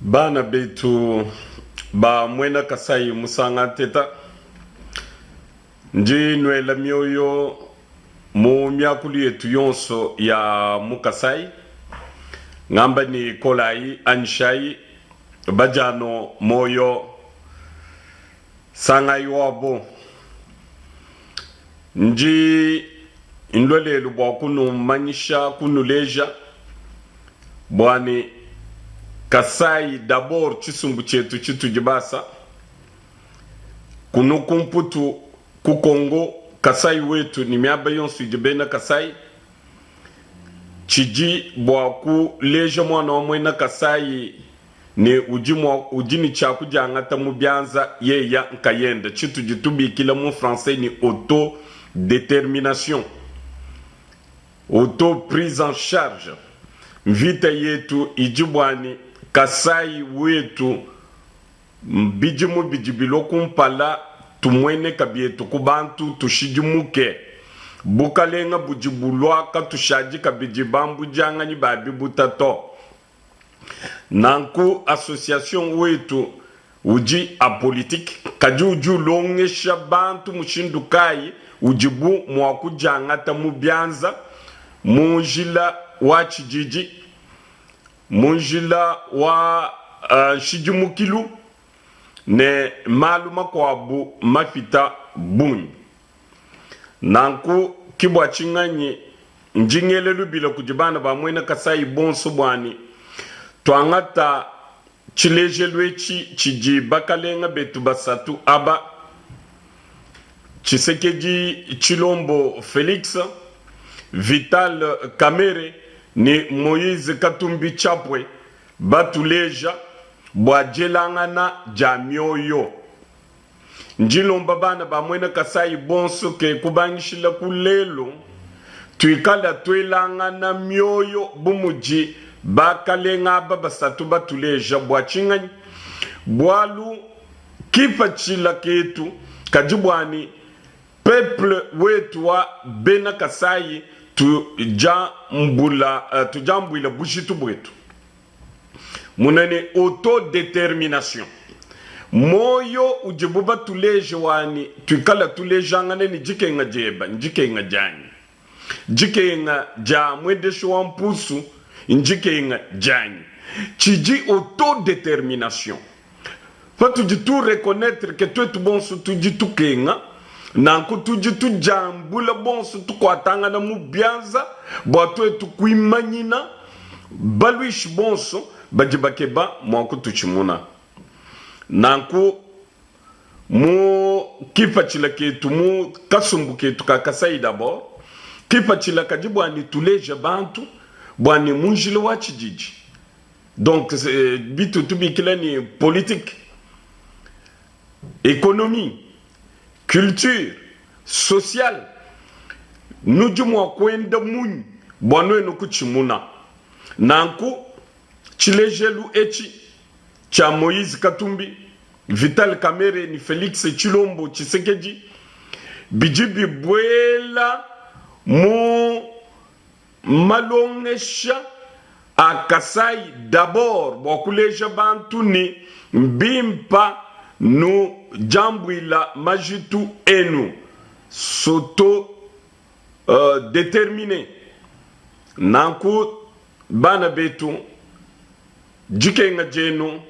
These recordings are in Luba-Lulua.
Bana betu ba muena Kasai Musanga Nteta, ndi nuela mioyo mu miakulu yetu yonso ya mu Kasai, ngamba ni kolayi, anyishayi, badiano moyo, sangayi wabo. Ndi ndua lelu bua kunumanyisha, kunuleja bua ne Kasai d'abord tshisumbu tshietu tshitudi basa kunu ku Mputu, ku Congo, Kasai wetu ne miaba yonso idi bena Kasai, tshidi bua kuleja muana wa muena Kasai ne udi mua udi ne tshia kudiangata mu bianza yeya nkayenda, tshitudi tubikila mu français ne auto determination, auto prise en charge. Mvita yetu idi bua ne Kasai wetu bidimu bidi bilua kumpala tumueneka bietu ku bantu, tushidimuke bukalenga budi bulua katushadi kabidi bambudianganyi ba bibuta to. Nanku association wetu udi apolitique kadi udi ulongesha bantu mushindu kayi udibu mua kudiangata mu bianza mu njila wa tshididi, mu njila wa nshidimukilu ne malu makuabu mapita bungi. Nanku ki bua tshinganyi ndi ngela lubila kudi bana ba muena Kasai bonso bua ne tuangata tshilejelu etshi tshidi bakalenga betu basatu aba, Tshisekedi Tshilombo Felix, Vital Kamerhe ne Moise Katumbi Chapwe batuleja bua dielangana dia mioyo. Ndi nlomba bana ba muena Kasai bonso ke kubangishila ku lelu tuikala tuelangana mioyo bu mudi bakalenga aba basatu batuleja. Bua tshinganyi? Bualu kipatshila ketu kadi bua ne peuple wetu wa bena Kasai tudiambula tudiambuila bujitu buetu. Muna ne autodetermination, muoyo udibu batuleje wa ne, tuikala tulejangana ne dikenga dieba ndikenga dianyi, dikenga dia muendeshi wa mpusu ndikenga dianyi. Tshidi autodetermination. Patudi tu reconnaitre que tuetu bonso tudi tukenga, nanku tudi tudiambula bonso tukuatangana mu bianza bua tuetu kuimanyina baluishi bonso badi bakeba mua kututshimuna. Nanku mu kipatshila ketu mu kasumbu ketu ka Kasaï d'abord, kipatshila kadi bua ne tuleja bantu bua ne mu njila wa tshididi, Donc bitu tubikila ne politique, economie, culture, social nudi mua kuenda munyi bua nuenu kutshimuna? Nanku tshilejelu etshi tshia Moise Katumbi, Vital Kamerhe ne Felix Tshilombo Tshisekedi bidi bibuela mu Malongesha a Kasai d'abord bua kuleja bantu ni mbimpa nu diambuila majitu enu, s'auto determiner. Nanku bana betu dikenga dienu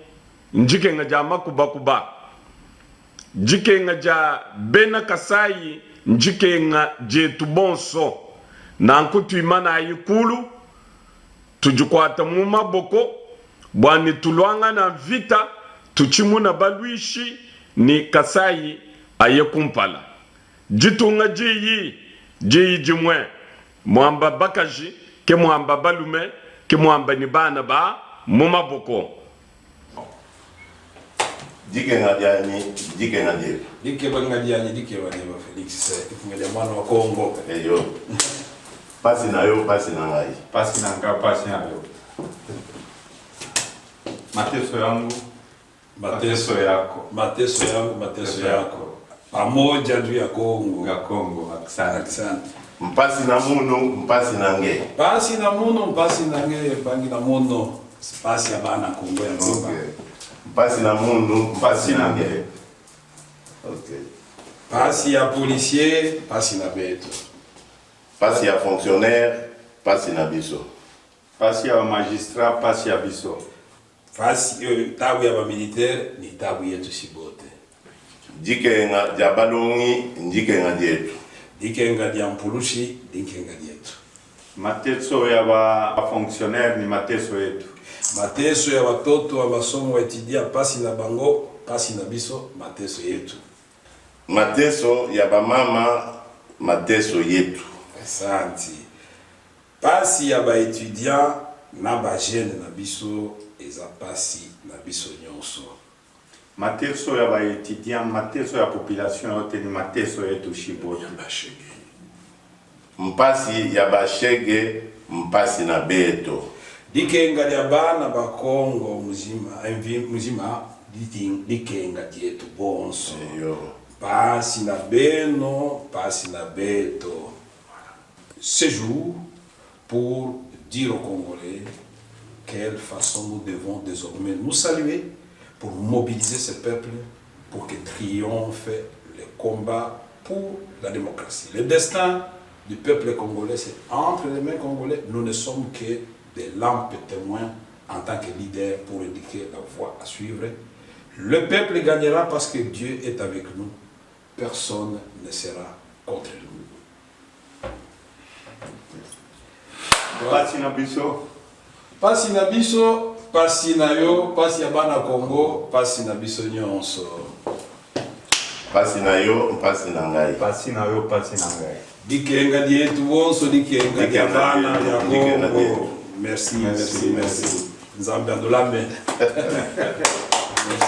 ndikenga dia makubakuba. Dikenga dia bena Kasai ndikenga dietu bonso, nanku tuimanayi kulu, tudikuata mu maboko bua ne tuluangana mvita, tutshimuna baluishi ne Kasai aye kumpala. Ditunga diyi, diyi dimue, muamba bakaji ke muamba balume ke muamba ne bana ba mu maboko. Dikenga dianyi dikenga diebe. Dikebenga dianyi dikeba dieba Felix dikenga dia mwana wa Kongo. Eyo. Pasi na yo pasi na ngai. Pasi na nga pasi na yo. Mateso yangu mateso yako. Mateso yangu mateso yako. Pamoja juu ya Kongo. Ya Kongo asante. Asante. Mpasi na munu mpasi na nge. Pasi na munu mpasi na nge mpangi na munu. Pasi ya bana Kongo ya mzimba. Okay. Mpasi na mundu, mpasi na nge. Okay. Pasi ya policier, pasi na beto. Pasi ya fonctionnaire, pasi na biso. Pasi ya ba magistrat, pasi ya biso. Pasi euh, tabu ya ba militaire ni tabu yetu sibote. Dikenga dia balongi ndikenga dietu. Dikenga dia mpulushi dikenga dietu. Mateso ya ba fonctionnaire ni mateso yetu. Mateso ya watoto wa masomo wa etudia pasi na bango pasi na biso mateso yetu. Mateso ya bamama mateso yetu. Asante. Pasi ya ba etudiant na ba jeune na biso eza pasi na biso nyonso. Mateso ya ba etudiant, mateso ya population yote ni mateso yetu shibote. Mpasi ya bashege mpasi na beto. Dikenga lya bana ba Kongo muzima, muzima dikenga dietu bonso. Eyo. Pasi na beno, pasi na beto. Ce jour, pour dire aux Congolais quelle façon nous devons désormais nous saluer pour mobiliser ce peuple pour que triomphe le combat pour la démocratie. Le destin du peuple congolais, c'est entre les mains congolais. Nous ne sommes que des lampes témoins en tant que leaders pour indiquer la voie à suivre. Le peuple gagnera parce que Dieu est avec nous. Personne ne sera contre nous. Pasi na biso. Pasi na biso, pasi na yo, pasi ya bana Congo, pasi na biso nyonso. Pasi na yo, pasi na ngai. Pasi na yo, pasi na ngai. Dikenga dietu bonso, dikenga dia Dikenga bana dietu, ya dikenga Congo. dietu. Merci, merci, merci. Nzambe adulambe. Merci.